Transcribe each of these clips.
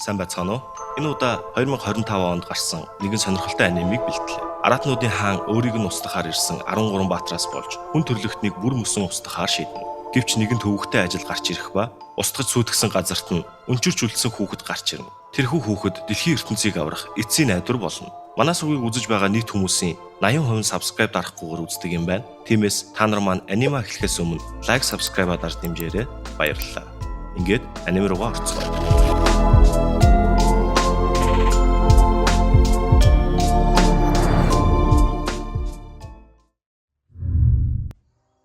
Сайн байцгаана уу? Энэ удаа 2025 онд гарсан нэгэн сонирхолтой анимыг бэлтлээ. Аратнуудын хаан өөрийг нь устгахаар ирсэн 13 баатраас болж хүн төрлөختнийг бүр мөсөн устгахаар шийднэ. Гэвч нэгэн төвөгтэй ажил гарч ирэх ба устгаж сүйтгэсэн газарт нь өнчирч үлдсэн хүүхэд гарч ирнэ. Тэрхүү хүүхэд дэлхийн ертөнцийг аврах эцсийн найдвар болно. Манай сувгийг үзэж байгаа нийт хүмүүсийн 80% subscribe дарахгүйгээр үздэг юм байна. Тиймээс та нар маань аниме эхлэхээс өмнө like, subscribe-а дарж дэмжээрэй. Баярлалаа. Ингээд аниме руугаа орцгоё.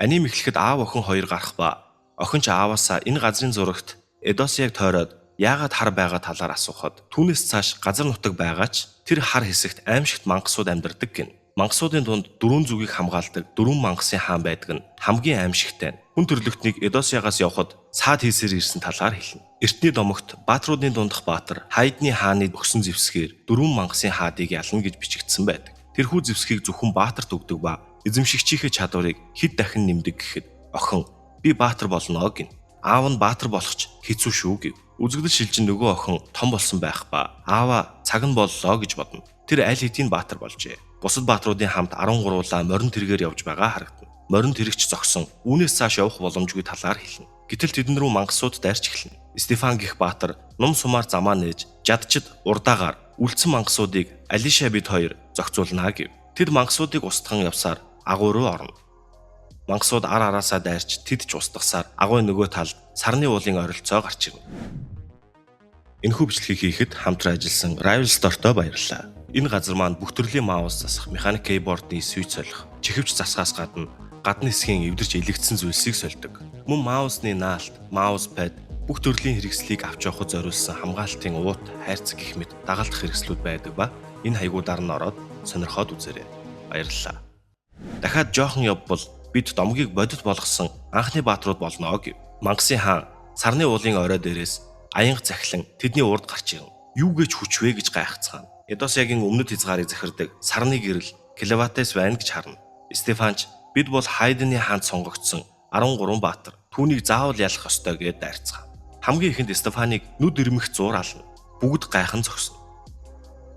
Аним эхлэхэд аав охин хоёр гарах ба охин ч ааваасаа энэ газрын зурагт Эдосиаг тойроод яагаад хар байгаа талаар асуухад түүнээс цааш газар нутаг байгаа ч тэр хар хэсэгт аимшигт мангасууд амьдардаг гэнэ. Мангасуудын дунд дөрвөн зүгийг хамгаалдаг дөрвөн мангасын хаан байдаг нь хамгийн аимшигтай нь. Хүн төрлөختнийг Эдосиагаас явхад саад хийсээр ирсэн талаар хэлнэ. Эртний домогт баатруудын дундах баатар Хайдны хааны өгсөн зэвсгээр дөрвөн мангасын хаадыг ялна гэж бичигдсэн байдаг. Тэрхүү зэвсгийг зөвхөн баатарт өгдөг ба эзэмшигчийнхээ чадварыг хэд дахин нэмдэг гэхэд охин би баатар болно гэнэ. Аав нь баатар болох ч хэцүү шүү гэв. Үзэгдэл шилжин нөгөө охин том болсон байх ба аава цаг нь боллоо гэж бодно. Тэр аль хэдийн баатар болжээ. Бусад баатруудын хамт 13-уулаа морин тэргээр явж байгаа харагдана. Морин тэрэгч зогсон. Үүнээс цааш явах боломжгүй талаар хэлнэ. Гэтэл тэдэн рүү мангасууд дайрч эхэлнэ. Стефан гэх баатар нум сумаар замаа нээж жадчид урдаагаар үлдсэн мангасуудыг Алиша бид хоёр зохицуулнаа гэв. Тэд мангасуудыг устган явсаар агуу руу орно. Мангасууд ар араасаа дайрч тэд ч устгасаар агуй нөгөө талд сарны уулын ойролцоо гарч ирнэ. Энэхүү бичлэгийг хийхэд хамтран ажилласан Rival Store-той баярлалаа. Энэ газар маань бүх төрлийн mouse засах, механик keyboard-ны switch солих, чихвч засахаас гадна гадны хэсгийн эвдэрч элэгдсэн зүйлсийг сольдог. Мөн mouse-ны наалт, mouse pad бүх төрлийн хэрэгслийг авч явахад зориулсан хамгаалтын уут, хайрцаг гэх мэт дагалдах хэрэгслүүд байдаг ба энэ хаягуудаар нь ороод сонирхоод үзээрэй. Баярлалаа. Дахиад жоохон явбал бид домгийг бодит болгосон анхны баатрууд болно гэв. Мангасын хаан сарны уулын орой дээрээс аянга захилан тэдний урд гарч ирнэ. Юу гэж хүч вэ гэж гайхацгаана. Эдосягийн өмнөд хязгаарыг захирдаг сарны гэрэл Клеватес байна гэж харна. Стефанч бид бол Хайдны хаанд сонгогдсон 13 баатар. Түүнийг заавал ялах ёстой гэд дайрцгаана. Хамгийн ихэнд Стефаныг нүд ирмэх зуур ална. Бүгд гайхан зогсно.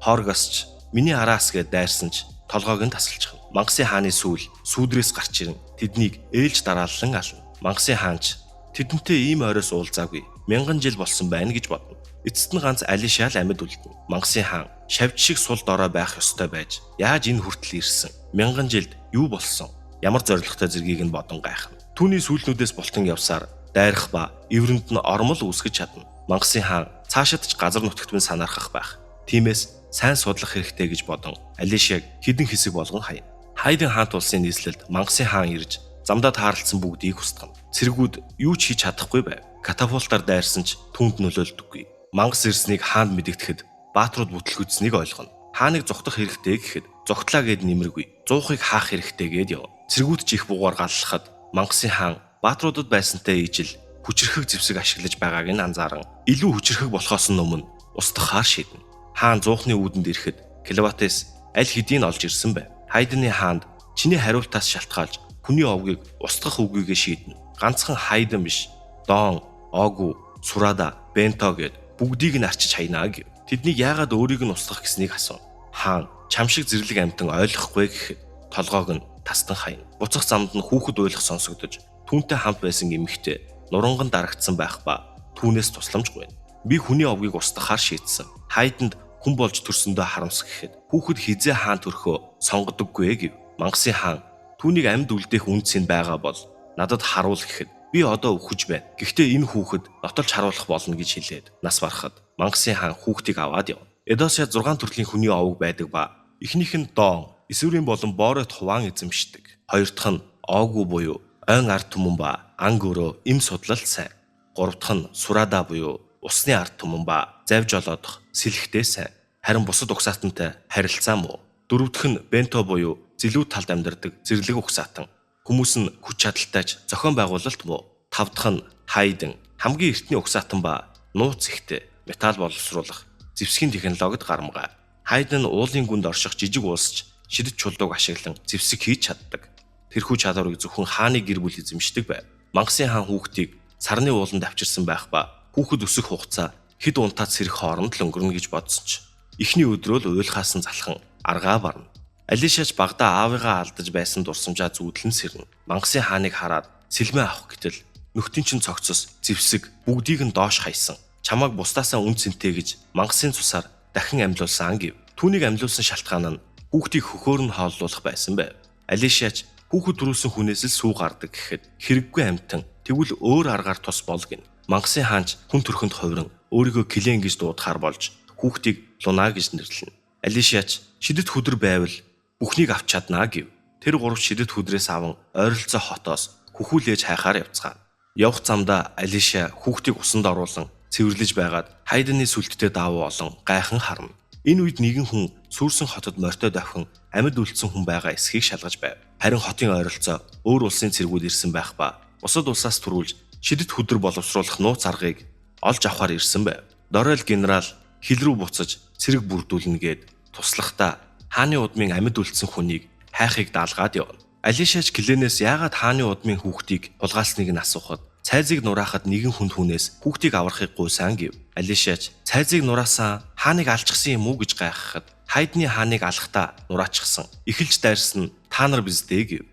Хоргос ч миний араас гэд дайрсан ч толгойг нь тасалчихна. Мангасын хааны сүүл сүүдрээс гарч ирэн тэднийг ээлж дараалан ална. Мангасын хаан ч тэдэнтэй ийм ойроос уулзаагүй мянган жил болсон байна гэж бодно. Эцэст нь ганц Алишаа л амьд үлдэнэ. Мангасын хаан шавж шиг сул дорой байх ёстой байж яаж энэ хүртэл ирсэн? Мянган жилд юу болсон? Ямар зоригтой зэргийг нь бодон гайхна. Түүний сүүлнүүдээс бултан явсаар дайрах ба эврэнд нь ормол үүсгэж чадна. Мангасын хаан цаашид ч газар нутагт минь санаархах байх. Тиймээс сайн судлах хэрэгтэй гэж бодон Алишиаг хідэн хэсэг болгон хаяна. Хайдын хаант улсын нийслэлд Мангасын хаан ирж замдаа таарлцсан бүгдийг устгана. Цэргүүд юу ч хийж чадахгүй байв. Катапультаар дайрсан ч түүнд нөлөөлдөггүй. Мангас ирснийг хаанд мэдэгдэхэд баатрууд бүтлгүйтсэнийг ойлгоно. Хааныг зугтах хэрэгтэй гэхэд зугтлаа гэд нэмэргүй. Зуухыг хаах хэрэгтэй гэд яв. Цэргүүд ч их бугаар галлахад Мангасын хаан баатруудад байсантай ижил хүчрхэг зэвсэг ашиглаж байгааг нь анзааран илүү хүчрхэг болохоос өмнө устгахаар шийднэ. Хаан зуухны үүдэнд ирэхэд Клеватес аль хэдийн олж ирсэн байв. Хайдны хаанд чиний хариултаас шалтгаалж хүний овгийг устгах үгүйгээ шийднэ. Ганцхан Хайдан биш. Дон, Огу, Сурада, Бенто гэд бүгдийг нь арчиж хайнаа гэв. Тэднийг яагаад өөрийг нь устгах гэснийг асууна. Хаан чам шиг зэрлэг амьтан ойлгохгүй гэхэд толгойг нь тастан хайна. Буцах замд нь хүүхэд уйлах сонсогдож түүнтэй хамт байсан эмэгтэй нуранган дарагдсан байх ба түүнээс тусламж гуйна. Би хүний овгийг устгахаар шийдсэн. Хайданд хүн болж төрсөндөө харамс гэхэд хүүхэд хизээ хаан төрхөө сонгодоггүй гэв. Мангасын хаан түүнийг амьд үлдээх үнц нь байгаа бол надад харуул гэхэд би одоо үхэж байна. Гэхдээ энэ хүүхэд нотолж харуулах болно гэж хэлээд нас барахад Мангасын хаан хүүхдийг аваад явна. Эдосиа 6 төрлийн хүний овог байдаг ба эхнийх нь Дон, эсвэрийн болон Боорот хуваан эзэмшдэг. Хоёр дахь нь Огу буюу ойн ард түмэн ба анг өрөө эм судлалт сайн. Гурав дахь нь Сурада буюу усны ард түмэн ба завж олоодох сэлэхтэй сайн. Харин бусад угсаатантай харилцаа муу. Дөрөв дэх нь Бенто буюу зэлүүд талд амьдардаг зэрлэг угсаатан. Хүмүүс нь хүч чадалтай ч зохион байгуулалт муу. Тав дахь нь Хайден хамгийн эртний угсаатан ба нууц ихтэй металл боловсруулах зэвсгийн технологид гарамгай. Хайден уулын гүнд орших жижиг улсч шидэт чулууг ашиглан зэвсэг хийж чаддаг. Тэрхүү чадварыг зөвхөн хааны гэр бүл эзэмшдэг байв. Мангасын хаан хүүхдийг сарны ууланд авчирсан байх ба хүүхэд өсөх хугацаа хэд унтаад сэрэх хооронд л өнгөрнө гэж бодсон ч эхний өдрөө л уйлахаас нь залхан аргаа барна. Алишач багадаа аавыгаа алдаж байсан дурсамжаа зүүдлэн сэрнэ. Мангасын хааныг хараад сэлмээ авах гэтэл нөхдийн чинь цогцос, зэвсэг бүгдийг нь доош хайсан. Чамааг бусдаасаа үн цэнтэй гэж мангасын цусаар дахин амьлуулсан гэв. Түүнийг амьлуулсан шалтгаан нь хүүхдийг хөхөөр нь хооллуулах байсан байв. Алишач хүүхэд төрүүлсэн хүнээс л сүү гардаг гэхэд хэрэггүй амьтан тэгвэл өөр аргаар тус бол гин. Мангасын хаанч хүн төрхөнд хувиран өөрийгөө Клен гэж дуудахаар болж хүүхдийг Луна гэж нэрлэнэ. Алишач шидэт хүдэр байвал бүхнийг авч чаднаа гэв. Тэр гурав шидэт хүдрээс аван ойролцоо хотоос хөхүүлээж хайхаар явцгаана. Явх замдаа Алиша хүүхдийг усанд оруулан цэвэрлэж байгаад Хайданы сүлдтэй даавуу олон гайхан харна. Энэ үед нэгэн хүн сүрсэн хотод морьтой давхин амьд үлдсэн хүн байгаа эсхийг шалгаж байв. Харин хотын ойролцоо өөр улсын цэргүүд ирсэн байх ба бусад улсаас түрүүлж шидэт хүдэр боловсруулах нууц аргыг олж авахар ирсэн байв. Дорел генерал хил рүү буцаж цэрэг бүрдүүлнэ гээд туслахдаа хааны удмын амьд үлдсэн хүнийг хайхыг даалгаад явна. Алишач Кленээс яагаад хааны удмын хүүхдийг хулгайлсныг нь асуухад цайзыг нураахад нэгэн хүн түүнээс хүүхдийг аврахыг гуйсан гэв. Алишач цайзыг нураасан хааныг алчихсан юм уу гэж гайхахад Хайдны хааныг алахдаа нураачихсан. Эхэлж дайрсан нь та нар биз дээ гэв.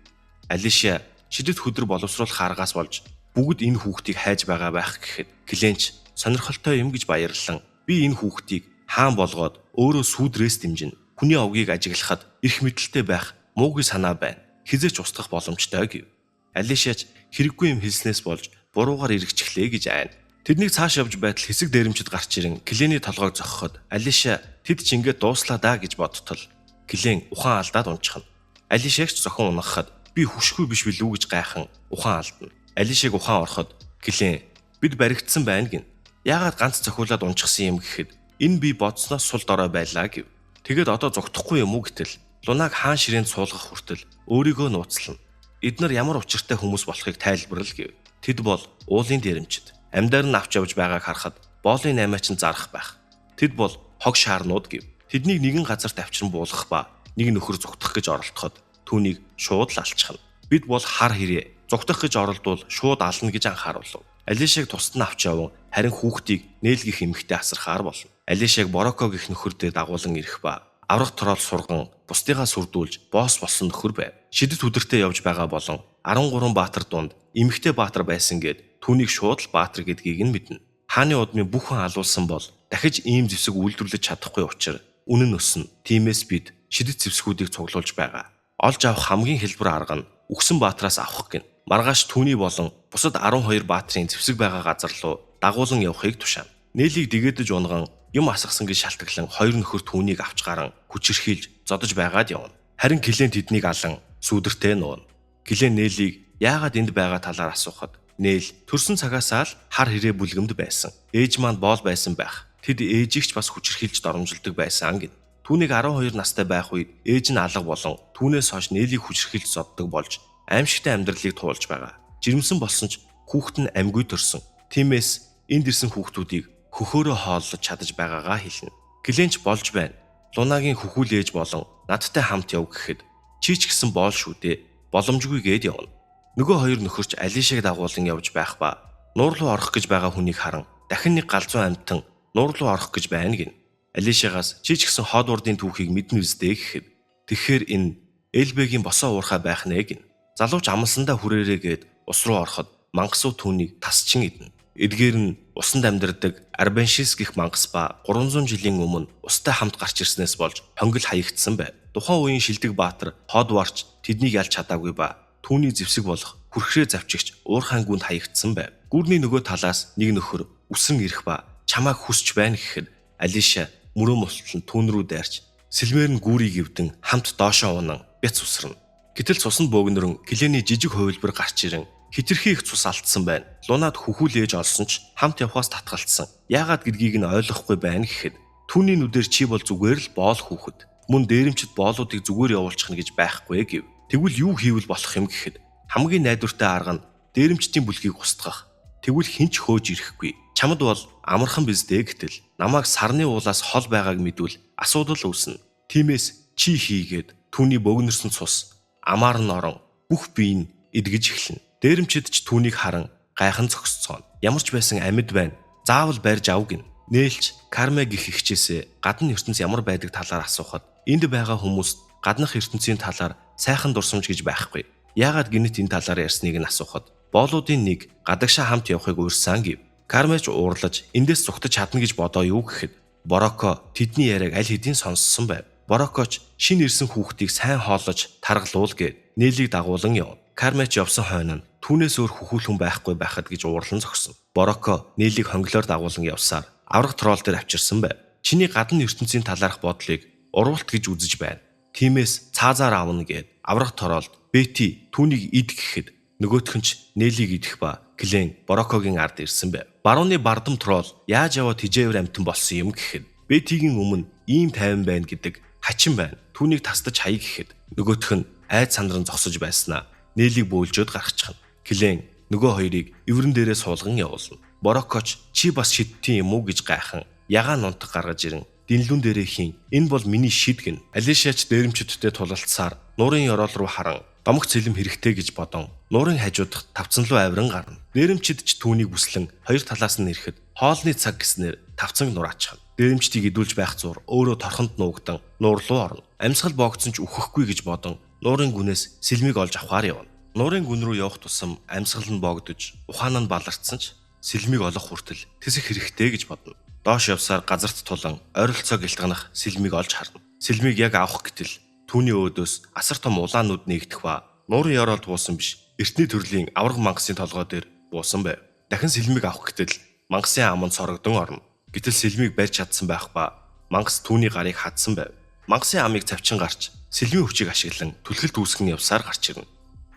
Алиша шидэт хүдэр боловсруулах аргаас болж бүгд энэ хүүхдийг хайж байгаа байх гэхэд Кленч сонирхолтой юм гэж баярлан би энэ хүүхдийг хаан болгоод өөрөө сүүдрээс дэмжинэ. Хүний овгийг ажиглахад эрх мэдэлтэй байх муугүй санаа байна. Хизээч устгах боломжтой гэв. Алишач хэрэггүй юм хэлснээс болж буруугаар эргэчихлээ гэж айна. Тэднийг цааш явж байтал хэсэг дээрэмчид гарч ирэн Клений толгойг зохиход Алиша тэд ч ингээд дууслаа даа гэж бодтол Клен ухаан алдаад унчихна. Алишагч зохин унахад би хүшгүй биш билүү гэж гайхан ухаан алдна. Алишаг ухаан ороход Клен бид баригдсан байна гин. Яагаад ганц зохиулаад унчихсан юм гэхэд энэ би бодсноос сул дорой байлаа гэв. Тэгээд одоо зугтахгүй юм уу гэтэл Лунаг хаан ширээнд суулгах хүртэл өөрийгөө нууцлана. Эднэр ямар учиртай хүмүүс болохыг тайлбарл гэв. Тэд бол уулын дээрэмчид. Амьдаар нь авч явж байгааг харахад боолын наймаа чинь зарах байх. Тэд бол хог шаарнууд гэв. Тэднийг нэгэн газарт авчран буулгах ба нэг нөхөр зугтах гэж оролдоход түүнийг шууд л алчихна. Бид бол хар хэрээ зугтах гэж оролдвол шууд ална гэж анхааруулв. Алишаг тусад нь авч яван харин хүүхдийг нээлгэх эмэгтэй асархаар болно. Алишаг Бороко гэх нөхөрдөө дагуулan ирэх ба аврах тороол сурган бусдыгаа сүрдүүлж босс болсон нөхөр байв. Шидэт хүдэртээ явж байгаа болон 13 баатар дунд эмэгтэй баатар байсан гэд түүнийг шууд л баатар гэдгийг нь мэднэ. Хааны удмын бүх хүн алуулсан бол дахиж ийм зэвсэг үйлдвэрлэж чадахгүй учраас үнэн өснө. Тиймээс бид шидэт зэвсгүүдийг цуглуулж байгаа. Олж авах хамгийн хялбар арга нь үхсэн баатраас авах гин. Маргааш түүний болон бусад 12 баатрын зэвсэг байгаа газар руу дагуулan явахыг тушаана. Нээлийг дэгээдэж унган юм асгасан гэж шалтгаглан хоёр нөхөр түүнийг авч гаран хүчирхийлж зодож байгаад явна. Харин Клен тэднийг алан сүүдэртэй нууна. Клен Нээлийг яагаад энд байгаа талаар асуухад Нээл төрсөн цагаасаа л хар хэрээ бүлгэмд байсан. Ээж маань боол байсан байх. Тэд ээжийг ч бас хүчирхийлж доромжилдог байсан гин. Түүнийг 12 настай байх үед ээж нь алга болон түүнээс хойш Нээлийг хүчирхийлж зоддог болж аимшигтай амьдралыг туулж байгаа. Жирэмсэн болсон ч хүүхэд нь амьгүй төрсөн. Тиймээс энд ирсэн хүүхдүүдийг хөхөөрөө хооллож чадаж байгаагаа хэлнэ. Кленч болж байна. Лунагийн хөхүүл ээж болон надтай хамт яв гэхэд чи ч гэсэн боол шүү дээ. Боломжгүй гээд явна. Нөгөө хоёр нөхөрч Алишаг дагуулan явж байх ба нуур руу орох гэж байгаа хүнийг харан дахин нэг галзуу амьтан нуур руу орох гэж байна гин. Алишагаас чи ч гэсэн Ходвардын түүхийг мэднэ үстэй гэхэд тэгэхээр энэ Элбегийн босоо уурхай байх нэ гин. Залууч амлсандаа хүрээрээ гээд ус руу ороход мангасуу түүнийг тасчин идэнэ. Эдгээр нь усанд амьдардаг Арбеншис гэх мангас ба 300 жилийн өмнө устай хамт гарч ирснээс болж хонгил хаягдсан байв. Тухайн үеийн шилдэг баатар Ходварч тэднийг ялж чадаагүй ба түүний зэвсэг болох хүрхрээ завчигч уурхайн гүнд хаягдсан байв. Гүрний нөгөө талаас нэг нөхөр үсэн ирэх ба чамааг хүсч байна гэхэд Алиша мөрөө мултлан түүн рүү дайрч сэлмээр нь гүүрийг эвдэн хамт доошоо унан бяц усрна. Гэтэл цуснд бөөгнөрөн Клений жижиг хувилбар гарч ирэн хитрхи их цус алдсан байна. Лунад хөхүүл ээж олсон ч хамт явхаас татгалцсан. Яагаад гэдгийг нь ойлгохгүй байна гэхэд түүний нүдээр чи бол зүгээр л боол хүүхэд. Мөн дээрэмчд боолуудыг зүгээр явуулчихна гэж байхгүй гэв. Тэгвэл юу хийвэл болох юм гэхэд хамгийн найдвартай арга нь дээрэмчдийн бүлгийг устгах. Тэгвэл хэн ч хөөж ирэхгүй. Чамд бол амархан биз дээ гэтэл намайг сарны уулаас хол байгааг мэдвэл асуудал үүснэ. Тиймээс чи хийгээд түүний бөгнөрсөн цус амаар нь орон бүх бие нь эдгэж эхэлнэ. Дээрэмчид ч түүнийг харан гайхан зогсцооно. Ямар ч байсан амьд байна. Заавал барьж ав гин. Нээлч Карме гих ихчээсээ гадна ертөнц ямар байдаг талаар асуухад энд байгаа хүмүүст гаднах ертөнцийн талаар сайхан дурсамж гэж байхгүй. Яагаад гинэт энэ талаар ярьсныг нь асуухад боолуудын нэг гадагшаа хамт явахыг урьсан гэв. Кармеч уурлаж эндээс зугтаж чадна гэж бодоо юу гэхэд Бороко тэдний яриаг аль хэдийн сонссон байв. Борокоч шинэ ирсэн хүүхдийг сайн хооллож таргалуул гэд Нээлийг дагуулan явна. Кармеч явсан хойно нь түүнээс өөр хөхүүл хүн байхгүй байхад гэж уурлан зогсон. Бороко Нээлийг хонглоор дагуулan явсаар авраг тролл дээр авчирсан байв. Чиний гадна ертөнцийн талаарх бодлыг урвалт гэж үзэж байна. Тиймээс цаазаар авна гэд авраг троллд Бети түүнийг ид гэхэд нөгөөх нь ч Нээлийг идэх ба Клен Борокогийн ард ирсэн байв. Барууны бардам тролл яаж яваад хижээвэр амтан болсон юм гэхэд Бетигийн өмнө ийм тайван байна гэдэг хачин байна. Түүнийг тастаж хаяа гэхэд нөгөөх нь айд сандран зогсож байснаа Нээлийг бөөлжөөд гаргачихна. Клен нөгөө хоёрыг эврэн дээрээ суулган явуулна. Борокоч чи бас шидтэн юм уу гэж гайхан ягаан нунтаг гаргаж ирэн дэнлүүн дээрээ хийн энэ бол миний шид гин. Алишач дээрэмчдтэй тулалдсаар нуурын ёроол руу харан домог цэлэм хэрэгтэй гэж бодон нуурын хажуудах тавцан руу авиран гарна. Дээрэмчид ч түүнийг бүслэн хоёр талаас нь ирэхэд хоолны цаг гэснээр тавцанг нураачихна. Дээрэмчдийг идүүлж байх зур өөрөө торхонд нуугдан нуур руу орно. Амьсгал боогдсон ч үхэхгүй гэж бодон нуурын гүнээс сэлмийг олж авахаар явна. Нуурын гүн рүү явах тусам амьсгал нь боогдож ухаан нь баларцсан ч сэлмийг олох хүртэл тэсэх хэрэгтэй гэж бодно. Доош явсаар газарт тулан ойролцоо гэлтганах сэлмийг олж харна. Сэлмийг яг авах гэтэл түүний өөдөөс асар том улаанууд нэгдэх ба нуурын ёроолд буусан биш эртний төрлийн авраг мангасын толгой дээр буусан байв. Дахин сэлмийг авах гэтэл мангасын аманд сорогдон орно. Гэтэл сэлмийг барьж чадсан байх ба мангас түүний гарыг хадсан байв. Мангасын амыг цавчин гарч сэлмийн хүчийг ашиглан түлхэлт үүсгэн явсаар гарч ирнэ.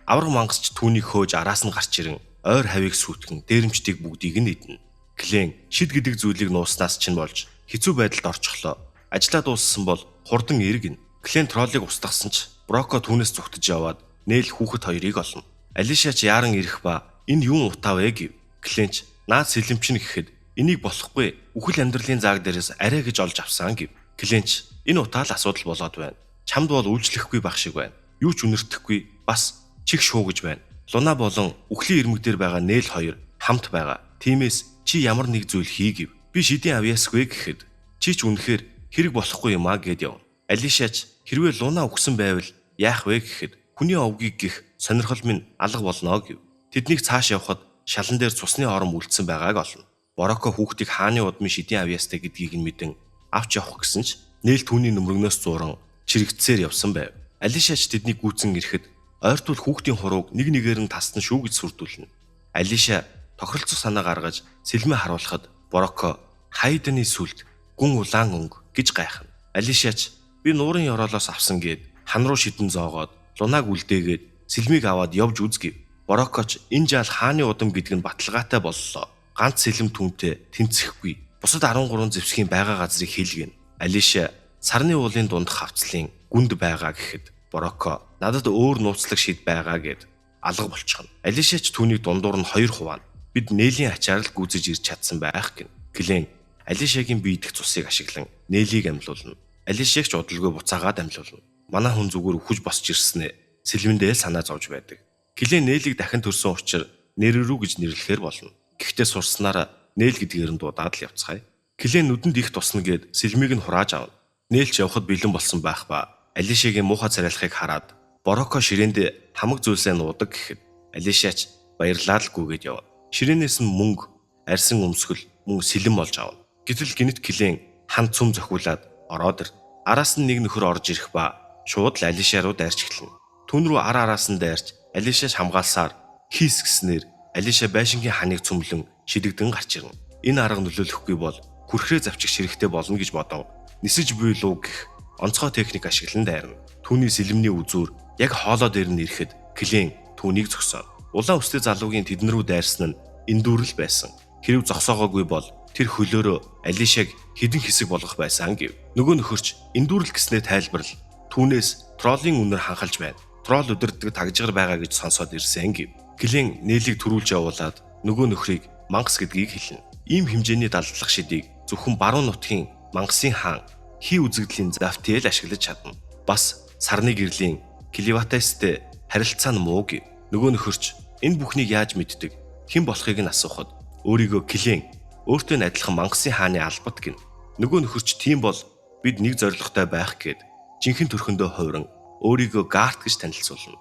Авраг мангасч түүнийг хөөж араас нь гарч ирэн ойр хавийг сүйтгэн дээрэмчдийг бүгдийг нь идэнэ. Клен шид гэдэг зүйлийг нууснаас чинь болж хэцүү байдалд орчихлоо. Ажлаа дууссан бол хурдан эргэнэ. Клен троллыг устгасан ч Броко түүнээс зүгтэж яваад Нээл хүүхэд хоёрыг олно. Алишач яаран ирэх ба энэ юун утаа вэ гэв. Кленч наад сэлэмчин гэхэд энийг болохгүй үхэл амьдралын зааг дээрээс арай гэж олж авсан гэв. Кленч энэ утаа л асуудал болоод байна. Чамд бол үйлчлэхгүй байх шиг байна. Юу ч үнэртэхгүй бас чих шуугаж байна. Луна болон үхлийн ирмэг дээр байгаа Нээл хоёр хамт байгаа. Тиймээс чи ямар нэг зүйл хий гэв. Би шидийн авьяасгүй гэхэд чи ч үнэхээр хэрэг болохгүй юм а гэд явна. Алишач хэрвээ Луна үхсэн байвал яах вэ гэхэд хүний овгийг гих сонирхол минь алга болно гэв. Тэднийг цааш явхад шалан дээр цусны ором үлдсэн байгааг олно. Бороко хүүхдийг хааны удмын шидийн авьяастай гэдгийг нь мэдэн авч явах гэсэн ч Нээл түүний нүмрэгнөөс зууран чирэгдсээр явсан байв. Алишач тэднийг гүйцэн ирэхэд ойртуул хүүхдийн хурууг нэг нэгээр нь тасна шүү гэж сүрдүүлнэ. Алиша тохиролцох санаа гаргаж сэлмээ харуулхад Бороко хайданы сүлд гүн улаан өнгө гэж гайхна. Алишач би нуурын ёроолоос авсан гэд хан руу шидэн зоогоод Лунаг үлдээгээд сэлмийг аваад явж үз гэв. Борокоч энэ жаал хааны удам гэдэг нь баталгаатай боллоо. Ганц сэлэм түүнтэй тэнцэхгүй. Бусад 13 зэвсгийн байгаа газрыг хэлгэнэ. Алиша сарны уулын дундах хавцлын гүнд байгаа гэхэд Бороко надад өөр нууцлаг шид байгаа гэд алга болчихно. Алишач түүнийг дундуур нь хоёр хуваана. Бид Нээлийн ачаар л гүйцэж ирж чадсан байх гин. Клен Алишагийн бие дэх цусыг ашиглан Нээлийг амьлуулна. Алишаг ч удалгүй буцаагаад амьлуулна. Манай хүн зүгээр үхэж босч ирснээ сэлмэндээ л санаа зовж байдаг. Клен Нээлийг дахин төрсөн учир нэрэрүү гэж нэрлэхээр болно. Гэхдээ сурснараа Нээл гэдгээр нь дуудаад л явцгаая. Клен нүдэнд их тусна гэд сэлмийг нь хурааж авна. Нээлч явхад бэлэн болсон байх ба Алишагийн муухай царайлахыг хараад Бороко ширээнд хамаг зүйлсээ нуудаг гэхэд Алишач баярлаад л гүгээд явна. Ширээнээс нь мөнгө, арьсан өмсгөл, мөн сэлэм олж авна. Гэтэл гинэт Клен хан цөм зохиулаад ороод ир. Араас нь нэг нөхөр орж ирэх ба шууд л Алиша руу дайрч эхэлнэ. Түн рүү ар араас нь дайрч Алишаш хамгаалсаар хийс гэснээр Алиша байшингийн ханыг цөмлөн шидэгдэн гарч ирнэ. Энэ арга нөлөөлөхгүй бол хүрхрээ завчих ширэгтэй болно гэж бодон нисэж буй луу гэх онцгой техник ашиглан дайрна. Түүний сэлэмний үзүүр яг хоолой дээр нь ирэхэд Клен түүнийг зогсооно. Улаан өстэй залуугийн тэдэн рүү дайрсан нь эндүрэл байсан. Хэрв зогсоогоогүй бол тэр хөлөөрөө Алишаг хідэн хэсэг болгох байсан гэв. Нөгөө нөхөрч эндүрэл гэснээ тайлбарл. Түүнээс троллын үнэр ханхалж байна. Тролл удирддаг тагжгаар байгаа гэж сонсоод ирсэн гэв. Клен Нээлийг төрүүлж явуулаад нөгөө нөхрийг мангас гэдгийг хэлнэ. Ийм хэмжээний далдлах шидийг зөвхөн баруун нутгийн мангасын хаан хий үзэгдлийн Зафтиэл ашиглаж чадна. Бас сарны гэрлийн Кливатестэй харилцаа нь муу гэв. Нөгөө нөхөрч энэ бүхнийг яаж мэддэг? Хэн болохыг нь асуухад өөрийгөө Клен, Өөртөө нь адилхан мангасын хааны албат гин. Нөгөө нөхөрч тийм бол бид нэг зорилготой байх гээд жинхэнэ төрхөндөө хувиран өөрийгөө Гарт гэж танилцуулна.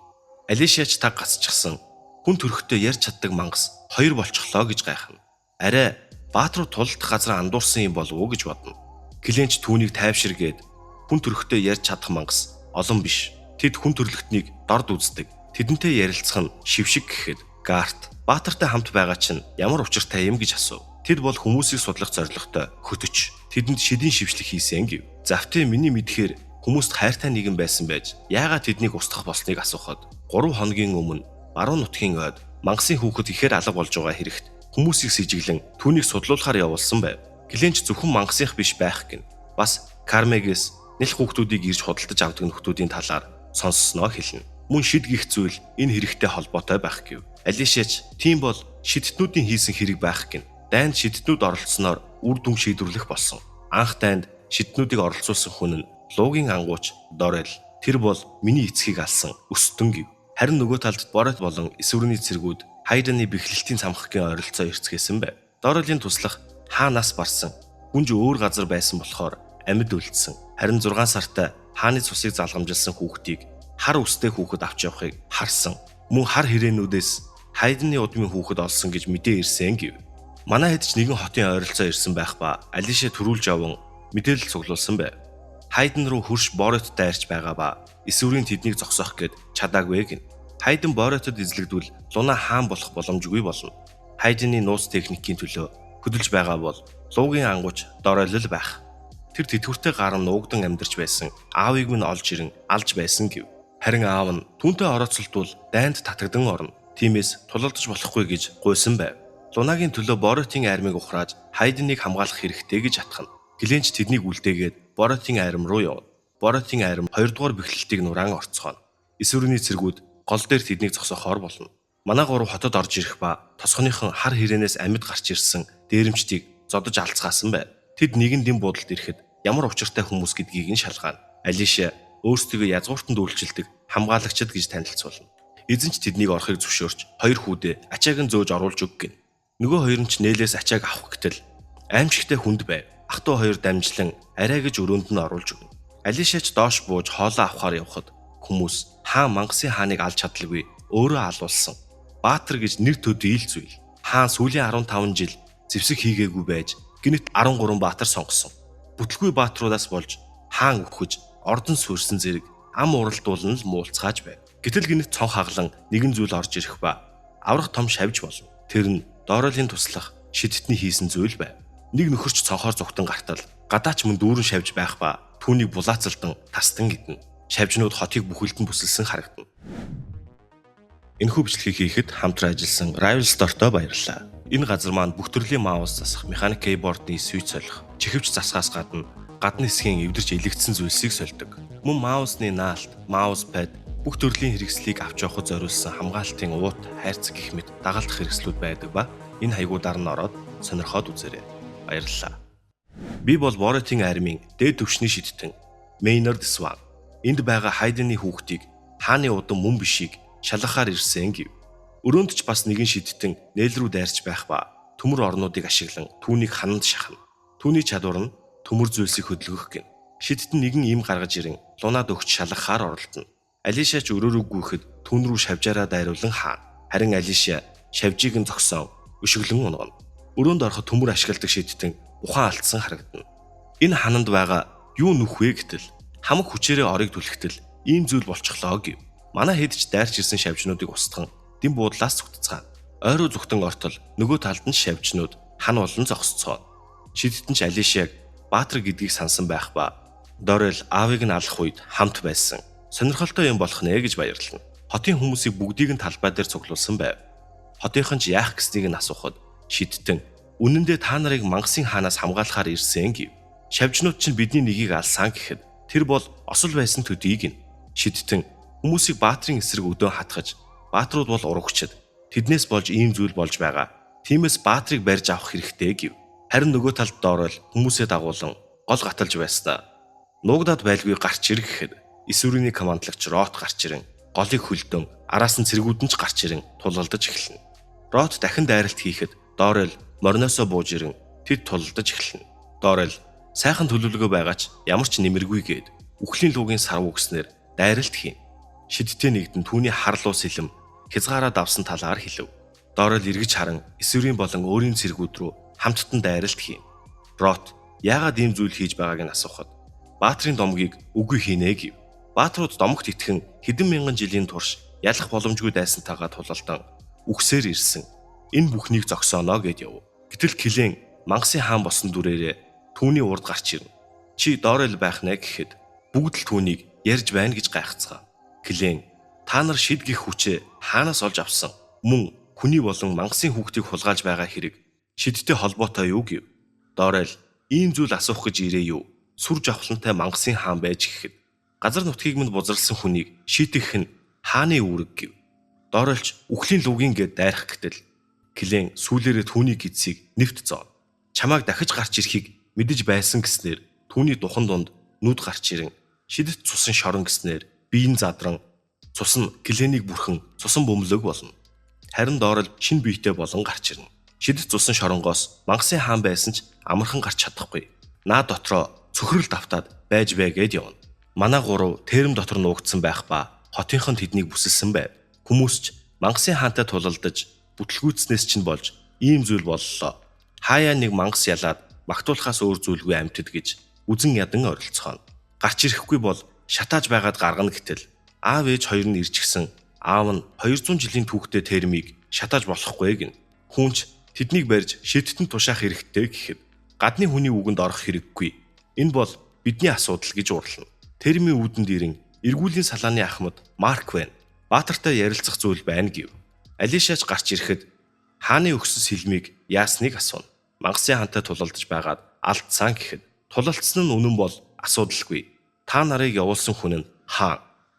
Алишиач та гацчихсан хүн төрхтөө ярьж чаддаг мангас хоёр болчихлоо гэж гайхна. Арай Баатар руу тулалдах газар андуурсан юм болов уу гэж бодно. Кленч түүнийг тайвширгээд хүн төрхтөө ярьж чадах мангас олон биш. Тэд хүн төрлөختнийг дорд үздэг. Тэдэнтэй ярилцах нь шившиг гэхэд Гарт Баатартай хамт байгаа чинь ямар учиртай юм гэж асуув. Тэд бол хүмүүсийг судлах зорилготой хөтөч. Тэдэнд шидийн шившлэг хийсэн гэв. Завтын миний мэдхээр хүмүүст хайртай нэгэн байсан байж яагаад тэднийг устгах болсныг асуухад 3 хоногийн өмнө баруун нутгийн ойд мангасын хүүхэд ихээр алга болж байгаа хэрэгт хүмүүсийг сэжиглэн түүнийг судлуулахаар явуулсан байв. Гленч зөвхөн мангасынх биш байх гин. Бас Кармегээс нялх хүүхдүүдийг ирж худалдаж авдаг нөхдүүдийн талаар сонссноо хэлнэ. Мөн шид гих зүйл энэ хэрэгтэй холбоотой байх гэв. Алишиач тийм бол шидтнүүдийн хийсэн хэрэг байх гин. Дайнд шидтнүүд оролцсноор үр дүн шийдвэрлэх болсон. Анх дайнд шидтнүүдийг оролцуулсан хүн нь Луугийн ангууч Дорел. Тэр бол миний эцгийг алсан өстөн гэв. Харин нөгөө талд Борот болон эсвэрний цэргүүд Хайданы бэхлэлтийн цамхагийн ойролцоо ирцгээсэн байв. Дорелийн туслах хаанаас барсан. Гүнж өөр газар байсан болохоор амьд үлдсэн. Харин 6 сартай хааны цусыг залгамжилсан хүүхдийг хар үстэй хүүхэд авч явахыг харсан. Мөн хар хэрээнүүдээс Хайдны удмын хүүхэд олсон гэж мэдээ ирсэн гэв. Манай хэд ч нэгэн хотын ойролцоо ирсэн байх ба Алиша төрүүлж яван мэдээлэл цуглуулсан байв. Хайден руу хөрш Борот дайрч байгаа ба эсвэрийн тэднийг зогсоох гээд чадаагүй гин. Хайден Боротод эзлэгдвэл Луна хаан болох боломжгүй болно. Хайдны нууц техникийн төлөө хөдөлж байгаа бол Луугийн ангууч Доролл байх. Тэр тэтгэвртэй гарan нуугдан амьдарч байсан аавыг минь олж ирэн алж байсан гэв. Харин аав нь түүнтэй орооцолтвол дайнд татагдан орно. Тиймээс тулалдаж болохгүй гэж гуйсан байв. Лунагийн төлөө Боротын армийг ухрааж Хайдныг хамгаалах хэрэгтэй гэж атгана. Гленч тэднийг үлдээгээд Боротын арим руу явна. Боротын арим 2 дугаар бэхлэлтийг нураан орцгооно. Эсвэрний цэргүүд гол дээр тэднийг зогсоохоор болно. Манай гурав хотод орж ирэх ба тосгоныхон хар хэрээнээс амьд гарч ирсэн дээрэмчдийг зодож алцгаасан байв. Тэд нэгэн дэм буудалд ирэхэд ямар учиртай хүмүүс гэдгийг нь шалгаана. Алиша өөрсдийгөө язгууртанд үйлчилдэг хамгаалагчид гэж танилцуулна. Эзэн ч тэднийг орохыг зөвшөөрч хоёр хүүдээ ачааг нь зөөж оруулж өг гин. Нөгөө хоёр нь ч нээлээс ачааг авах гэтэл аимшигтай хүнд байв. Ах トゥ хоёр дамжлан арай гэж өрөөнд нь оруулж өгнө. Алишач доош бууж хоолоо авахаар явхад хүмүүс хаан мангасын хааныг алж чадалгүй өөрөө алуулсан. Баатар гэж нэр төдий ил зүйл. Хаан сүүлийн 15 жил зэвсэг хийгээгүй байж гинэт 13 баатар сонгосон. Бүтлгүй баатруудаас болж хаан өгөхөж ордон сүрсэн зэрэг ам уралдуулан л муулцгааж байв. Гэтэл гинэт цон хаглан нэгэн зүйл орж ирэх ба аврах том шавж болно. Тэр нь Доролийн туслах шидтний хийсэн зүйл байв. Нэг нөхөрч цонхоор зүгтэн гартал гадаач мөн дүүрэн шавж байх ба түүнийг булаацалдан тастан гиднэ. Шавжнууд хотыг бүхэлдэн бүсэлсэн харагдана. Энэхүү бичлэгийг хийхэд хамтран ажилласан Rival Store-той баярлалаа. Энэ газар маань бүх төрлийн mouse засах, механик keyboard-ны switch солих, чихвч засахаас гадна гадна хэсгийн эвдэрч элэгдсэн зүйлсийг сольдог. Мөн mouse-ны наалт, mouse pad бүх төрлийн хэрэгслийг авч явахад зориулсан хамгаалтын уут, хайрцаг гэх мэт дагалдах хэрэгслүүд байдаг ба энэ хаягуудаар нь ороод сонирхоод үзээрэй. Баярлалаа. Би бол Боротын армийн дээд түвшний шидтэн Мейнард Сван. Энд байгаа Хайдны хүүхдийг хааны удам мөн бишийг шалгахаар ирсэн гэв. Өрөөнд ч бас нэгэн шидтэн нээл рүү дайрч байх ба төмөр орнуудыг ашиглан түүнийг хананд шахна. Түүний чадвар нь төмөр зүйлсийг хөдөлгөх гин. Шидтэн нэгэн им гаргаж ирэн Лунад өгч шалгахаар оролдоно. Алишач өрөөрөө гүйхэд түүн рүү шавжаараа дайруулан хаана. Харин Алиша шавжийг нь зогсоон өшөглөн унгана. Өрөөнд ороход төмөр ашигладаг шидтэн ухаан алдсан харагдана. Энэ хананд байгаа юу нүх вэ гэтэл хамаг хүчээрээ орыг түлхтэл ийм зүйл болчихлоо гэв. Манай хэд ч дайрч ирсэн шавжнуудыг устган дэм буудлаас зүгтцгаана. Ойруу зүгтэн ортол нөгөө талд нь шавжнууд хан болон зогсцгоо. Шидтэн ч Алишиаг Баатар гэдгийг сансан байх ба Дорел аавыг нь алах үед хамт байсан. Сонирхолтой юм болох нэ гэж баярлана. Хотын хүмүүсийг бүгдийг нь талбай дээр цуглуулсан байв. Хотынхон ч яах гэснийг нь асуухад шидтэн үнэндээ та нарыг мангасын хаанаас хамгаалахаар ирсэн гэв. Шавжнууд чинь бидний нэгийг алсан гэхэд тэр бол осол байсан төдийг нь. Шидтэн хүмүүсийг Баатрын эсрэг өдөөн хатгаж Баатрууд бол урагчд. Тэднээс болж ийм зүйл болж байгаа. Тиймээс Баатрыг барьж авах хэрэгтэй гэв. Харин нөгөө талд Доорол хүмүүсээ дагуулan гол гаталж байснаа. Нуугдаад байлгүй гарч ир гэхэд эсвэрний командлагч Рот гарч ирэн голыг хөлдөн араас нь цэргүүд нь ч гарч ирэн тулалдаж эхэлнэ. Рот дахин дайралт хийхэд Доорол мориноосоо бууж ирэн Тэд тулалдаж эхэлнэ. Дорел сайхан төлөвлөгөө байгаа ч ямар ч нэмэргүй гээд үхлийн лугийн сарвуу гэснээр дайралт хийн. Шидтэй нэгдэн түүний харлуу сэлэм хязгаараа давсан талаар хэлв. Дорел эргэж харан эсвэрийн болон өөрийн цэргүүд рүү хамттан дайралт хийн. Рот яагаад ийм зүйл хийж байгааг нь асуухад Баатрын домгийг үгүй хийнэ гэв. Баатрууд домогт итгэн хэдэн мянган жилийн турш ялах боломжгүй дайсантайгаа тулалдан үхсээр ирсэн. Энэ бүхнийг зогсооно гэд яв. Гэтэл Клен Мангасын хаан болсон дүрээрээ түүний урд гарч ирнэ. Чи Дорел байх нэ гэхэд бүгд л түүнийг ярьж байна гэж гайхацгаа. Клен та нар шид гих хүчээ хаанаас олж авсан? Мөн хүний болон мангасын хүүхдийг хулгайлж байгаа хэрэг шидтэй холбоотой юу гэв. Дорел ийм зүйл асуух гэж ирээ юу? Сүр жавхлантай мангасын хаан байж гэхэд газар нутгийг минь бузралсан хүнийг шийтгэх нь хааны үүрэг гэв. Доролч үхлийн лугийн гээд дайрах гэтэл Клен сүүлээрээ түүний гидсийг нэвт зоо. Чамааг дахиж гарч ирэхийг мэдэж байсан гэснээр түүний духан дунд нүд гарч ирэн шидэт цусан шорон гэснээр биеийн задран цус нь Кленийг бүрхэн цусан бөмлөг болно. Харин Дорол шинэ биетэй болон гарч ирнэ. Шидэт цусан шоронгоос мангасын хаан байсан ч амархан гарч чадахгүй. Наа дотроо цөхрөл давтаад байж бай гэд явна. Манай гурав тэрэм дотор нуугдсан байх ба хотынхон тэднийг бүсэлсэн байв. Хүмүүс ч мангасын хаантай тулалдаж бүтлгүүцнээс чинь болж ийм зүйл боллоо. Хаяа нэг мангас ялаад магтуулахаас өөр зүйлгүй амьтад гэж үзен ядан оролцгооно. Гарч ирэхгүй бол шатааж байгаад гаргана гэтэл аав ээж хоёр нь ирчихсэн. Аав нь 200 жилийн түүхтэй термийг шатааж болохгүй гин. Хүн ч тэднийг барьж шидтэн тушаах хэрэгтэй гэхэд гадны хүний үгэнд орох хэрэггүй. Энэ бол бидний асуудал гэж уурлана. Термийн үүдэнд ирэн эргүүлийн салааны ахмад Марк байна. Баатартай ярилцах зүйл байна гэв. Алишаач гарч ирэхэд хааны өгсөн сэлмийг яасныг асууна. Мангасын хаантай тулалдаж байгаад алдсан гэхэд тулалдсан нь үнэн бол асуудалгүй. Та нарыг явуулсан хүн нь хаан.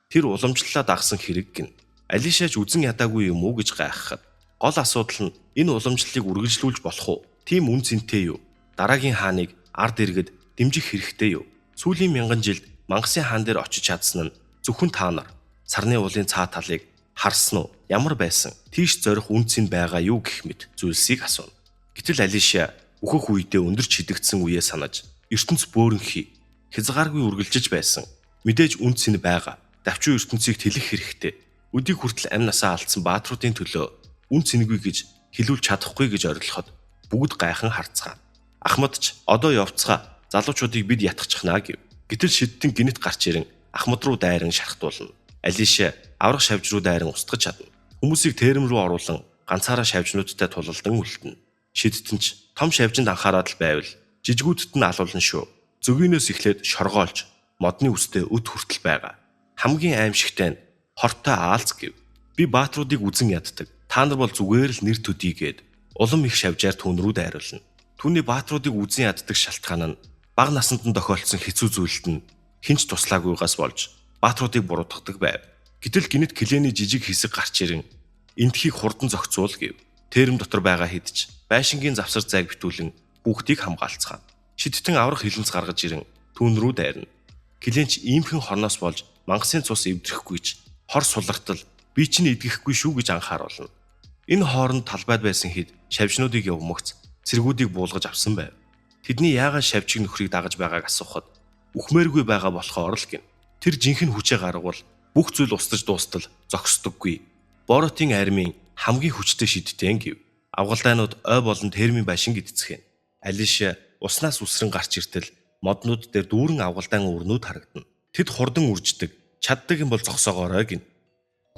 Тэр уламжлалаа дагсан хэрэг гин. Алишаач үзен ядаагүй юм уу гэж гайхахад гол асуудал нь энэ уламжлалыг үргэлжлүүлж болох уу? Тийм үн цэнтэй юу? Дараагийн хааныг ард иргэд дэмжих хэрэгтэй юу? Сүүлийн мянган жилд Мангасын хаан дээр очиж чадсан нь зөвхөн та нар. Сарны уулын цаа талыг харсан уу? Ямар байсан? Тийш зорих үн цэн байгаа юу гэх мэт зүйлсийг асууна. Гэтэл Алиша өөхөх үедээ өндөрч хидэгдсэн үеэ санаж ертөнц бөөрөнхий хязгааргүй үргэлжиж байсан. Мэдээж үн цэн байгаа. Давчуу ертөнцийг тэлэх хэрэгтэй. Өдийг хүртэл амь насаа алдсан баатруудын төлөө үн цэнгүй гэж хэлүүлж чадахгүй гэж орилоход бүгд гайхан харцгаана. Ахмад ч одоо явцгаа залуучуудыг бид ятгахчихнаа гэв. Гэтэл шидтэн гинэт гарч ирэн ахмад руу дайран шархтуулна. Алиша аврах шавж руу дайран устгах чадна. Хүмүүсийг тэрэм рүү оруулан ганцаараа шавжнуудтай тулалдан үлдэнэ. Шидтэн ч том шавжинд анхаарал байвал жижигүүдэд нь алуулна шүү. Зөгийнөөс эхлээд шоргоолж модны үстэй өд хүртэл байгаа. Хамгийн аимшигтай нь хортой аалз гэв. Би баатруудыг үзен яддаг. Та нар бол зүгээр л нэр төдийгээд улам их шавжаар түүн рүү дайруулна. Түүний баатруудыг үзен яддаг шалтгаан нь бага насанд нь тохиолдсон хэцүү зүйлд нь хэн ч туслаагүйгаас болж баатруудыг буруутгадаг байв. Гэтэл гинэт Клений жижиг хэсэг гарч ирэн эндхийг хурдан зохицуул гэв. Тэрэм дотор байгаа хэд ч байшингийн завсар зайг битүүлэн хүүхдийг хамгаалцгаана. Шидтэн аврах хилэнц гаргаж ирэн түүн рүү дайрна. Кленч иймхэн хорноос болж мангасын цус эвдрэхгүй ч хор сулартал би чинь идэхгүй шүү гэж анхааруулна. Энэ хооронд талбайд байсан хэд шавжнуудыг явмагц цэргүүдийг буулгаж авсан байв. Тэдний яагаад шавжиг нөхрийг дагаж байгааг асуухад үхмээргүй байгаа болохоор л гин. Тэр жинхэнэ хүчээ гаргавал бүх зүйл устж дуустал зогсдоггүй. Боротын армийн хамгийн хүчтэй шидтэн гэв. Авгалдаанууд ой болон термийн байшин гэдцхэн. Алиша уснаас үсрэн гарч иртэл моднууд дээр дүүрэн авгалдаан өрнүүд харагдана. Тэд хурдан үрждэг, чаддаг юм бол зогсоогоорой гин.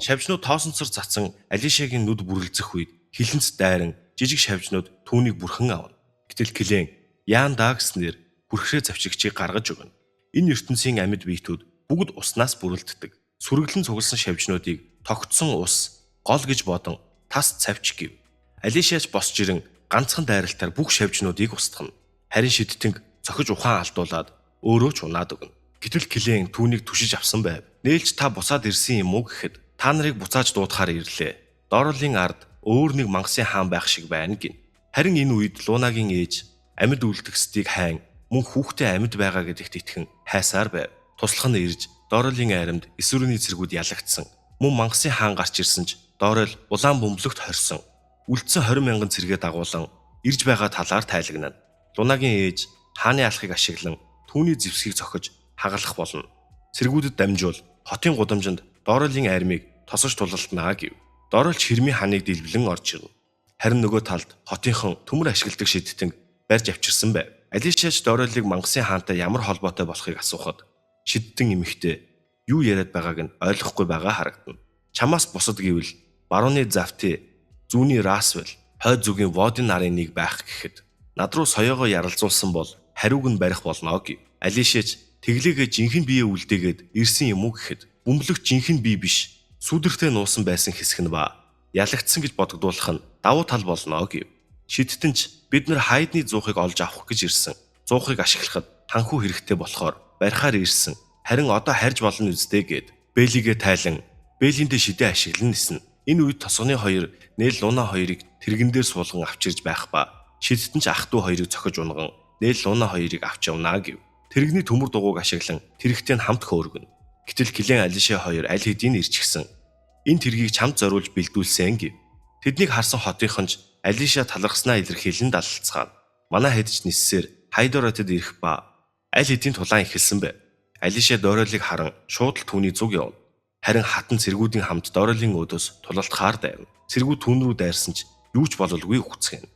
Шавжнууд тоосонцор цацсан Алишагийн нүд бүрэлзэх үед хилэнц дайран жижиг шавжнууд түүнийг бүрхэн авна. Гэтэл Клен яан даа гэснээр бүрхрээ завчигчийг гаргаж өгнө. Энэ ертөнцийн амьд биетүүд бүгд уснаас бүрэлддэг. Сүргэлэн цугласан шавжнуудыг тогтсон ус гол гэж бодон тас цавч гэв. Алишаач босч ирэн ганцхан дайралтаар бүх шавжнуудыг устгана. Харин шидтэнг цохиж ухаан алдуулаад өөрөө ч унаад өгнө. Гэтэл Клен түүнийг түшиж авсан байв. Нээлж та буцаад ирсэн юм уу гэхэд та нарыг буцааж дуудахаар ирлээ. Доролийн ард өөр нэг мангасын хаан байх шиг байна гин. Харин энэ үед Лунагийн ээж амьд үлдгэсдийг хайн мөн хүүхдээ амьд байгаа гэдэгт итгэн хайсаар байв. Туслах нь ирж Доролийн айрамд эсвэрний цэргүүд ялагдсан. Мөн мангасын хаан гарч ирсэн ч Дорол улаан бөмбөлөгт хорьсон. Үлдсэн 20 мянган цэргээ дагуулan ирж байгаа талаар тайлагнана. Лунагийн ээж хааны алхыг ашиглан түүний зэвсгийг цохиж хагалах болно. Цэргүүдэд дамжуул хотын гудамжинд Доролийн армийг тосож тулалтнаа гэв. Доролч хэрмийн ханыг дэлбэлэн орж ирнэ. Харин нөгөө талд хотынхон төмөр ашигладаг шидтэн барьж авчирсан байв. Алишач Доролыг мангасын хаантай ямар холбоотой болохыг асуухад шидтэн эмэгтэй юу яриад байгааг нь ойлгохгүй байгаа харагдана. Чамаас бусад гэвэл барууны Завти, зүүнний Расвел, хойд зүгийн Водын нарын нэг байх гэхэд над руу соёогоо яралзуулсан бол хариуг нь барих болно гэв. Алишач тэглээгээ жинхэнэ бие үлдээгээд ирсэн юм уу гэхэд бөмбөлөгч жинхэнэ бие биш, сүдэртэй нуусан байсан хэсэг нь ба ялагдсан гэж бодогдуулах нь давуу тал болно гэв. Шидтэн ч бид нар хайдны зуухыг олж авах гэж ирсэн. Зуухыг ашиглахад ханхүү хэрэгтэй болохоор барихаар ирсэн. Харин одоо харж болно үсттэй гэд Бэлигээ тайлан Бэлиндээ шидэ ашиглан ниснэ. Энэ үед тосгоны хоёр Нэл Луна хоёрыг тэрэгэн дээр суулган авчирж байх ба шидтэн ч ах トゥ хоёрыг цохиж унган Нэл Луна хоёрыг авч явнаа гэв. Тэрэгний төмөр дугуйг ашиглан тэрэгтэй нь хамт хөөргөнө. Гэтэл Клен Алиша хоёр аль хэдийн ирчихсэн. Энэ тэргийг чамд зориулж бэлдүүлсэн гэв. Тэднийг харсан хотынхон ч Алиша талархснаа илэрхийлэн далалцгаана. Манай хэд ч ниссээр Хайдоратад ирэх ба аль хэдийн тулаан эхэлсэн байв. Алиша Доролыг харан шууд л түүний зүг явна. Харин хатан цэргүүдийн хамт Доролын өөдөөс тулалтахаар дайрна. Цэргүүд түүн рүү дайрсан ч юу ч бололгүй үхцгэнэ.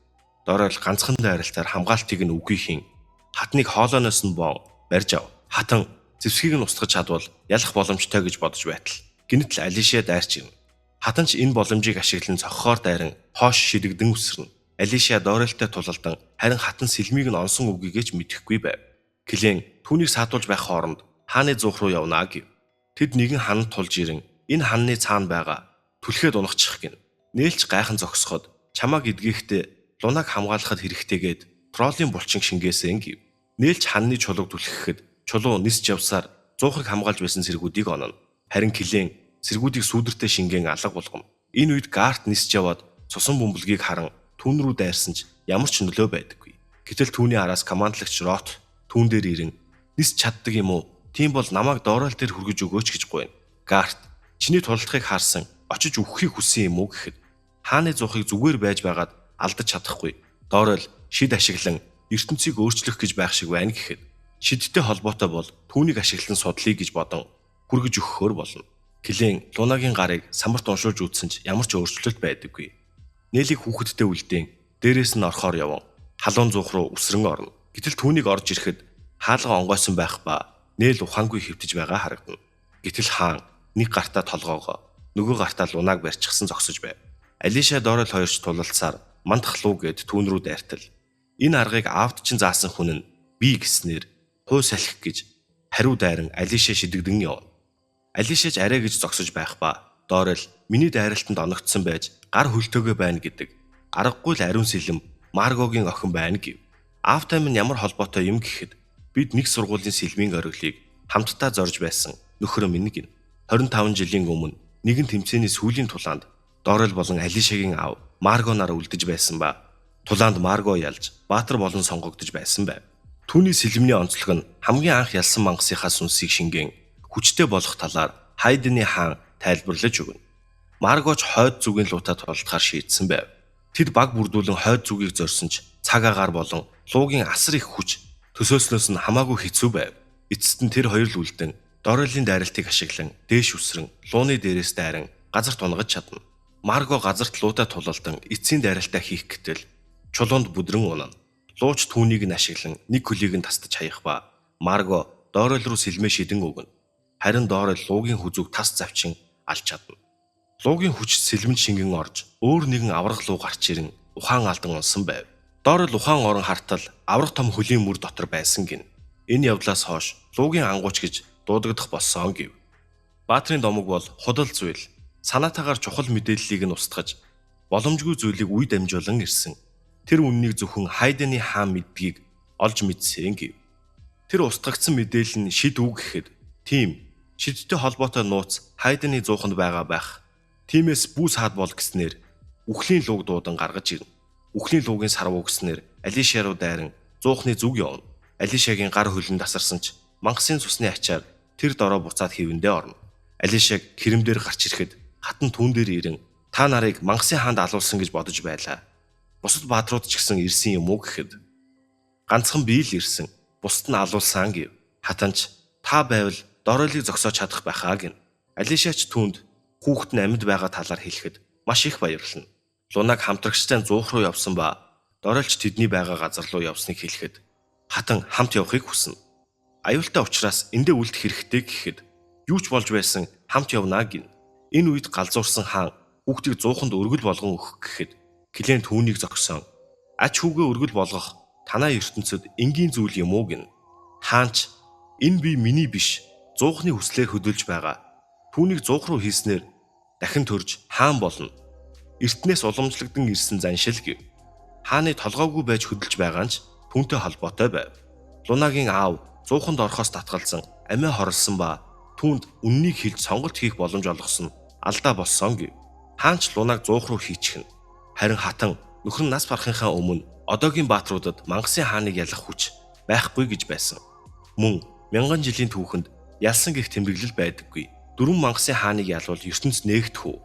Дорол ганцхан дайралтаар хамгаалтыг нь үгүйхийн хатныг хоолойноос нь боон барьж ав. Хатан зэвсгийг нь устгах чадвал ялах боломжтой гэж бодож байтал гинэтл Алиша дайрч ирнэ. Хатан ч энэ боломжийг ашиглан цохихоор дайран хоош шидэгдэн үсэрнэ. Алиша Доролтой тулалдан харин хатан сэлмийг нь онсон үгийгээ ч мэдэхгүй байв. Клен түүнийг саатуулж байх хооронд хааны зуух руу явнаа гэв. Тэд нэгэн хананд тулж ирэн энэ ханны цаана байгаа түлхээд унахчих гин. Нээлч гайхан зогсоход чамааг эдгээхдээ лунаг хамгаалахад хэрэгтэйгээд троллын булчин шингээсэн гэв. Нээлч ханны чулууг түлхэхэд чулуу нисч явсаар зуухыг хамгаалж байсан цэргүүдийг онно. Харин Клен цэргүүдийг сүүдэртэй шингэн алга болгоно. Энэ үед Гарт нисч яваад цусан бөмбөлгийг харан түүн рүү дайрсан ч ямар ч нөлөө байдаггүй. Гэтэл түүний араас командлагч Рот түүн дээр ирэн нисч чаддаг юм уу? Тийм бол намайг Дорол дээр хүргэж өгөөч гэж гуйна. Гарт чиний тулалдахыг харсан очиж үхэхийг хүссэн юм уу гэхэд хааны зуухыг зүгээр байж байгаад алдаж чадахгүй. Дорол шид ашиглан ертөнцийг өөрчлөх гэж байх шиг байна гэхэд шидтэй холбоотой бол түүнийг ашиглан судлая гэж бодон хүргэж өгөхөөр болно. Клен Лунагийн гарыг самбарт уншуулж үзсэн ч ямар ч өөрчлөлт байдаггүй. Нэлийг хүүхэдтэй үлдээн дээрээс нь орохоор яван халуун зуух руу үсрэн орно. Гэтэл түүнийг орж ирэхэд хаалга онгойсон байх ба Нээл ухаангүй хэвтэж байгаа харагдана. Гэтэл хаан нэг гартаа толгоогоо нөгөө гартаа Лунаг барьчихсан зогсож байв. Алиша Дорол хоёрч тулалцаар мандах луу гэд түүн рүү дайртал. Энэ аргыг аавд чинь заасан хүн нь би гэснээр хуу салхи гэж хариу дайран Алиша шидэгдэн явна. Алишаж арай гэж зогсож байх ба Дорол миний дайралтанд оногдсон байж гар хөлтөөгөө байна гэдэг. Аргагүй л ариун сэлэм Маргогийн охин байна гэв. Аавтай минь ямар холбоотой юм гэхэд бид нэг сургуулийн сэлмийн ориглыг хамтдаа зорж байсан нөхөр минь гин. 25 жилийн өмнө нэгэн тэмцээний сүүлийн тулаанд Дорол болон Алишагийн аав Марго нар үлдэж байсан ба тулаанд Марго ялж Баатар болон сонгогдож байсан байв. Түүний сэлмний онцлог нь хамгийн анх ялсан мангасынхаа сүнсийг шингэн хүчтэй болох талаар Хайдны хаан тайлбарлаж өгнө. Маргоч хойд зүгийн луутай тулалдахаар шийдсэн байв. Тэд баг бүрдүүлэн хойд зүгийг зорьсон ч цаг агаар болон луугийн асар их хүч төсөөснөөс нь хамаагүй хэцүү байв. Эцэст нь тэр хоёр л үлдэн Доролын дайралтыг ашиглан дээш үсрэн лууны дээрээс дайран газарт унгаж чадна. Марго газарт луутай тулалдан эцсийн дайралтаа хийх гэтэл чулуунд бүдрэн унана. Лууч түүнийг нь ашиглан нэг көлийг нь тастаж хаях ба Марго Дорол руу сэлмээ шидэн өгнө. Харин Дорол луугийн хүзүүг тас завчин алж чадна. Луугийн хүч сэлмэнд шингэн орж өөр нэгэн аврах луу гарч ирэн ухаан алдан унсан байв. Дорол ухаан орон хартал аврах том хөлийн мөр дотор байсан гин. Энэ явдлаас хойш луугийн ангууч гэж дуудагдах болсон гэв. Баатрын домог бол худал зүйл. Санаатаагаар чухал мэдээллийг нь устгаж боломжгүй зүйлийг үе дамжуулан ирсэн. Тэр үннийг зөвхөн Хайдны хаан мэддгийг олж мэдсэн гэв. Тэр устгагдсан мэдээлэл нь шид үг гэхэд тийм шидтэй холбоотой нууц Хайдны зууханд байгаа байх. Тиймээс бүү саад бол гэснээр үхлийн луг дуудан гаргаж ирнэ. Үхлийн лугийн сарвуу гэснээр Алиша руу дайран зуухны зүг явна. Алишагийн гар хөлн тасарсан ч мангасын цусны ачаар тэр дороо буцаад хэвэндээ орно. Алишаг хэрэм дээр гарч ирэхэд хатан түүн дээр ирэн та нарыг мангасын хаанд алуулсан гэж бодож байлаа. Бусад баатрууд ч гэсэн ирсэн юм уу гэхэд Ганцхан би л ирсэн. Бусд нь алуулсан гэв. Хатанч та байвал Доролыг зогсоож чадах байхаа гэнэ. Алишач түүнд хүүхэд нь амьд байгаа талаар хэлэхэд маш их баярлна. Лунаг хамтрагчтай зуух руу явсан ба Доролч тэдний байгаа газар руу явсныг хэлэхэд хатан хамт явахыг хүснэ. Аюултай учраас эндээ үлдэх хэрэгтэй гэхэд юу ч болж байсан хамт явна гэнэ. Энэ үед галзуурсан хаан хүүхдийг зууханд өргөл болгон өгөх гэхэд Клен түүнийг зогсоон ач хүүгээ өргөл болгох танай ертөнцид энгийн зүйл юм уу гэнэ. Хаанч энэ би миний биш зуухны хүслээр хөдөлж байгаа. Түүнийг зуух руу хийснээр дахин төрж хаан болно. Эртнээс уламжлагдсан ирсэн заншил гэв. Хааны толгойгүй байж хөдөлж байгаа нь ч түүнтэй холбоотой байв. Лунагийн аав зууханд орохоос татгалзан амиа хорлсон ба түүнд үннийг хэлж сонголт хийх боломж олгосон алдаа болсон гэв. Хаанч Лунаг зуух руу хийчихнэ. Харин хатан нөхөр нь нас барахынхаа өмнө одоогийн бааtruудад Мангасын хааныг ялах хүч байхгүй гэж байсан. Мөн мянган жилийн түүхэнд ялсан гэх тэмдэглэл байдаггүй. Дөрвөн Мангасын хааныг ялвал ертөнц нээгдэх үү?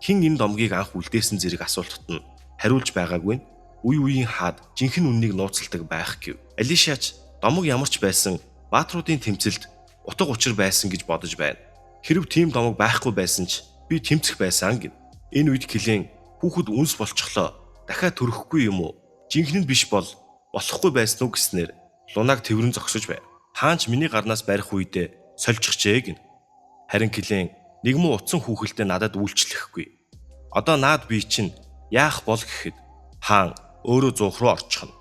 Хэн энэ домгийг анх үлдээсэн зэрэг асуултад нь хариулж байгаагүй нь үе үеийн хаад жинхэнэ үннийг нууцладаг байх гэв. Алишач домог ямар ч байсан бааtruудын тэмцэлд утга учир байсан гэж бодож байна. Хэрв тийм домог байхгүй байсан ч би тэмцэх байсан гэнэ. Энэ үед Клен хүүхэд үнс болчихлоо. Дахиад төрөхгүй юм уу? Жинхэнэ нь биш бол болохгүй байсан уу гэснээр Лунаг тэрвэрэн зогсож байв. Хаанч миний гарнаас барих үедээ сольчихжээ гэнэ. Харин Клен нэг муу утсан хүүхэлдээ надад үйлчлэхгүй. Одоо наад би чинь яах бол гэхэд хаан өөрөө зуух руу орчихно.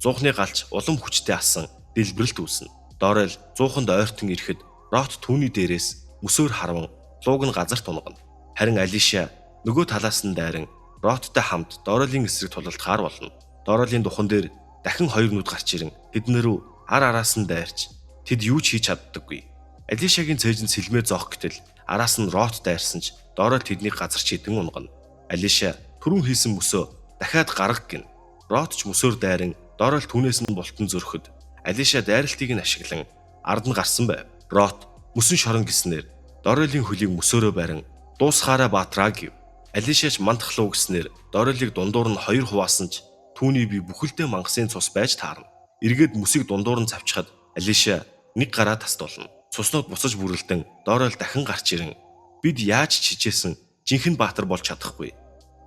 Зуухны галч улам хүчтэй асан дэлбэрэлт үүснэ. Дорел зууханд ойртон ирэхэд Рот түүний дээрээс мөсөөр харван лууг нь газарт унгана. Харин Алиша нөгөө талаас нь дайран Роттой хамт Дорелийн эсрэг тулалдахаар болно. Дорелийн духан дээр дахин хоёр нүд гарч ирэн тэднэр рүү ар араас нь дайрч тэд юу ч хийж чаддаггүй. Алишагийн цээжинд сэлмээ зоох гэтэл араас нь Рот дайрсан ч Дорел тэднийг газар чидэн унгана. Алиша түрүүн хийсэн мөсөө дахиад гарга гин. Рот ч мөсөөр дайран Дорел түүнээс нь бултан зөрөхөд Алиша дайралтыг нь ашиглан ард нь гарсан байв. Рот мөсөн шорон гэснээр Дорелийн хөлийг мөсөөрөө барин дуусгаараа баатраа гэв. Алишач мандахлуу гэснээр Дорелийг дундуур нь хоёр хуваасан ч түүний бие бүхэлдээ мангасын цус байж таарна. Эргээд мөсийг дундуур нь цавчхад Алиша нэг гараа тастуулна. Цуснууд буцаж бүрэлдэн Дорел дахин гарч ирэн бид яаж ч хичээсэн жинхэнэ баатар болж чадахгүй.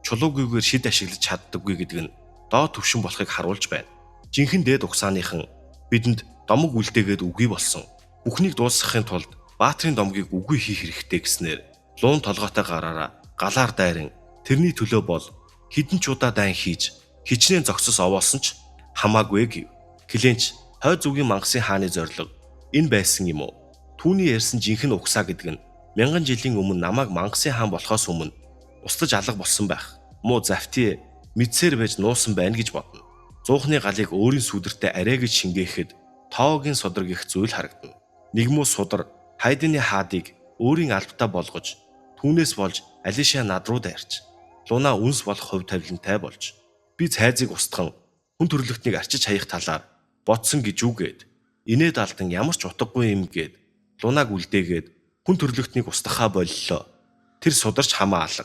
Чулуугүйгээр шид ашиглаж чаддаггүй гэдэг нь доод түвшин болохыг харуулж байна. Жинхэнэ дээд угсааныхан бидэнд домог үлдээгээд үгүй болсон. Бүхнийг дуусгахын тулд баатрын домгийг үгүй хийх хэрэгтэй гэснээр луун толгойтой гараараа галаар дайран тэрний төлөө бол хэдэн ч удаа дайн хийж хичнээн зогсос овоосон ч хамаагүй гэв. Кленч хой зүгийн Мангасын хааны зорилго энэ байсан юм уу? Түүний ярьсан жинхэнэ угсаа гэдэг нь мянган жилийн өмнө намайг Мангасын хаан болохоос өмнө устж алга болсон байх. Муу завти мэдсээр байж нуусан байна гэж бодно. Зуухны галыг өөрийн сүдэртээ арай гэж шингээхэд тоогийн судар гэх зүйл харагдана. Нэг муу судар Хайдны хаадыг өөрийн албатай болгож түүнээс болж Алиша над руу дайрч Луна үнс болох хувь тавилантай болж би цайзыг устган хүн төрлөختнийг арчиж хаях талаар бодсон гэж үгээд инээд алдан ямар ч утгагүй юм гээд Лунаг үлдээгээд хүн төрлөختнийг устгахаа боллоо. Тэр сударч хамаа алга.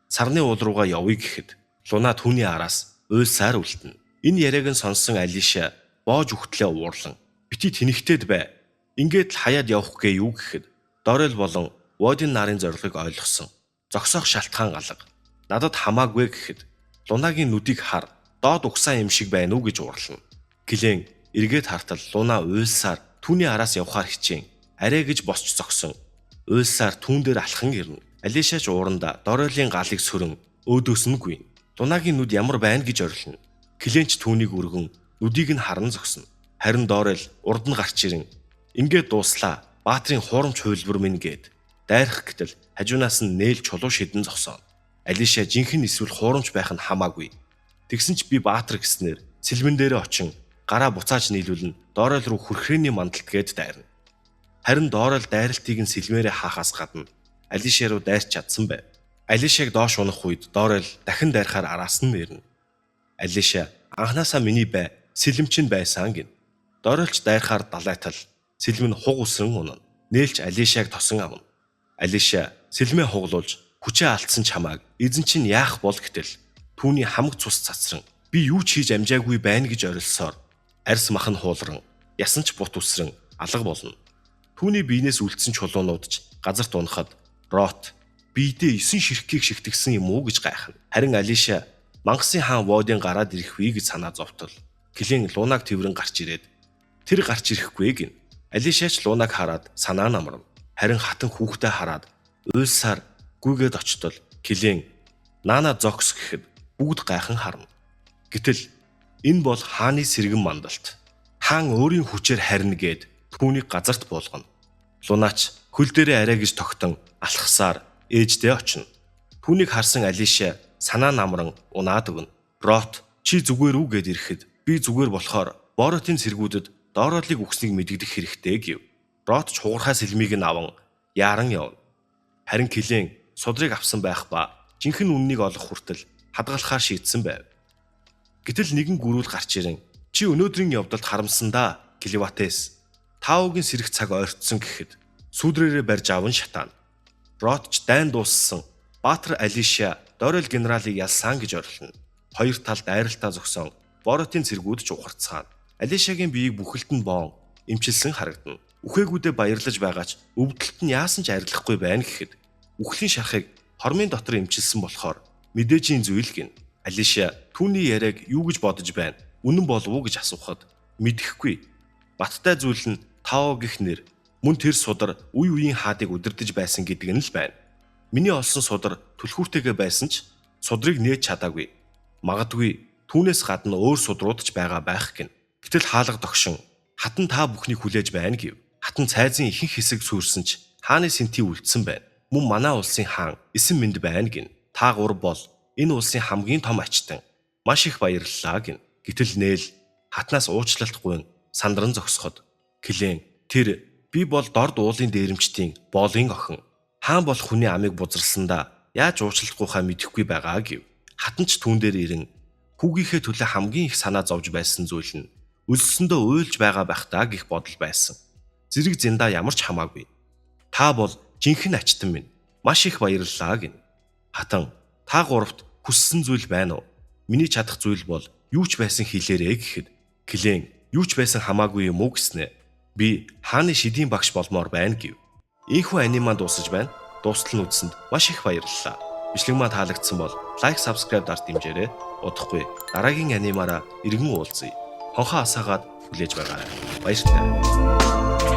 Сарны уул руугаа явъя гэхэд Луна түүний араас уйлсаар үлдэнэ. Энэ яриаг нь сонссон Алиша боож үхтлээ уурлан бити тэнэгтэд бай. Ингээд л хаяад явах гээ юу гэхэд Дорел болон Водин нарын зорилгыг ойлгосон. Зогсоох шалтгаан алга. Надад хамаагүй гэхэд Лунагийн нүдийг хар доод угсаан юм шиг байна уу гэж уурлана. Клен эргээд хартал Луна уйлсаар түүний араас явхаар хичээн арай гэж босч зогсон. Уйлсаар түүн дээр алхан ирнэ. Алишач ууранда Дорелийн галыг сөрөн өөдөөс нь гүйн. Лунагийн нүд ямар байна гэж орилно. Кленч түүнийг өргөн нүдийг нь харан зогсно. Харин Дорел урд нь гарч ирэн ингээд дууслаа. Баатрын хуурамч хувилбар минь гээд дайрах гэтэл хажуунаас нь нээл чулуу шидэн зогсооно. Алиша жинхэнэ эсвэл хуурамч байх нь хамаагүй. Тэгсэн ч би баатар гэснээр сэлмэн дээрээ очин гараа буцааж нийлүүлэн Дорел руу хүрхрээний мандалт гээд дайрна. Харин Дорел дайралтыг нь сэлмээрээ хаахаас гадна Алиша руу дайрч чадсан байв. Алишаг доош унах үед Дорел дахин дайрахаар араас нь нэрнэ. Алиша анханасаа миний бай сэлэмчин байсан гин. Дорелч дайрахаар далайтал сэлэм нь хуг усран унана. Нээлч Алишаг тосон авна. Алиша сэлмээ хуглуулж хүчээ алдсан чамааг эзэн чинь яах бол гэтэл түүний хамаг цус цацран Би юу ч хийж амжаагүй байна гэж орилсоор арьс мах нь хуулран ясан ч бут үсрэн алга болно. Түүний биенээс үлдсэн чулуунууд ч газарт унахад Рот биедээ 9 ширхгийг шигтгсэн юм уу гэж гайхна. Харин Алиша Мангасын хаан Водын гараад ирэхвээ гэж санаа зовтол. Клен Лунаг тэрвэрэн гарч ирээд тэр гарч ирэхгүй гин. Алишач Лунаг хараад санаа намарна. Харин хатан хүүхдээ хараад уйлсаар гүйгээд очтол Клен наана зогс гэхэд бүгд гайхан харна. Гэтэл энэ бол хааны сэргэн мандалт. Хаан өөрийн хүчээр харина гээд түүнийг газарт буулгана. Лунаач хөл дээрээ арай гэж тогтон алхасаар ээждээ очино. Түүнийг харсан Алиша санаа намран унаад өгнө. Рот чи зүгээр үү гэд ирэхэд би зүгээр болохоор Боротын цэргүүдэд доороолыг өгснийг мэдэгдэх хэрэгтэй гэв. Рот ч хугархай сэлмийг нь аван яаран явна. Харин Клен судрыг авсан байх ба жинхэнэ үннийг олох хүртэл хадгалахаар шийдсэн байв. Гэтэл нэгэн гөрүүл гарч ирэн чи өнөөдрийн явдалд харамсан да Кливатес. Таогийн сэрэх цаг ойртсон гэхэд сүүдрээрээ барьж аван шатаана. Рот ч дайн дууссан Баатар Алиша Дорел генералыг ялсан гэж орилно. Хоёр талд айралтаа зогсон Боротын цэргүүд ч ухарцгаана. Алишагийн биеийг бүхэлд нь боон эмчилсэн харагдана. Үхээгүүдээ баярлаж байгаач өвдөлт нь яасан ч арилахгүй байна гэхэд үхлийн шархыг хормын дотор эмчилсэн болохоор мэдээжийн зүйл гин. Алиша түүний яриаг юу гэж бодож байна? Үнэн болов уу гэж асуухад мэдэхгүй. Баттай зүйл нь Тао гэх нэр мөн тэр судар үе үеийн хаадыг удирдах байсан гэдэг нь л байна. Миний олсон судар түлхүүртэйгээ байсан ч судрыг нээж чадаагүй. Магадгүй түүнээс гадна өөр судрууд ч байгаа байх гин. Гэтэл хаалга догшин хатан та бүхнийг хүлээж байна гэв. Хатан цайзын ихэнх хэсэг сүрсэн ч хааны сэнти үлдсэн байна. Мөн манай улсын хаан эсэн мэнд байна гин. Та гур бол энэ улсын хамгийн том ачтан. Маш их баярлалаа гин. Гэтэл нээл хатнаас уучлалт гуйн сандран зогсоход Клен тэр би бол дорд уулын дээрэмчдийн боолын охин. Хаан болох хүний амийг бузарласандаа яаж уучлахгүйхаа мэдэхгүй байгаа гэв. Хатан ч түүн дээр ирэн хүүгийнхээ төлөө хамгийн их санаа зовж байсан зүйл нь өлсөндөө уйлж байгаа байх даа гэх бодол байсан. Зэрэг зэндаа ямар ч хамаагүй. Та бол жинхэнэ ачтан минь. Маш их баярлалаа гин. Хатан та гуравт хүссэн зүйл байна уу? Миний чадах зүйл бол юу ч байсан хэлээрэй гэхэд Клен юу ч байсан хамаагүй юм уу гэснэ. Би хааны шидийн багш болмоор байна гэв. Ийхүү аниме маань дуусаж байна. Дуустал нь үзсэнд маш их баярлалаа. Бичлэг маань таалагдсан бол like, subscribe дарж дэмжээрэй. Удахгүй дараагийн анимаараа иргэн уулзъя. Хонхоо асаагаад хүлээж байгаарай. Баяртай.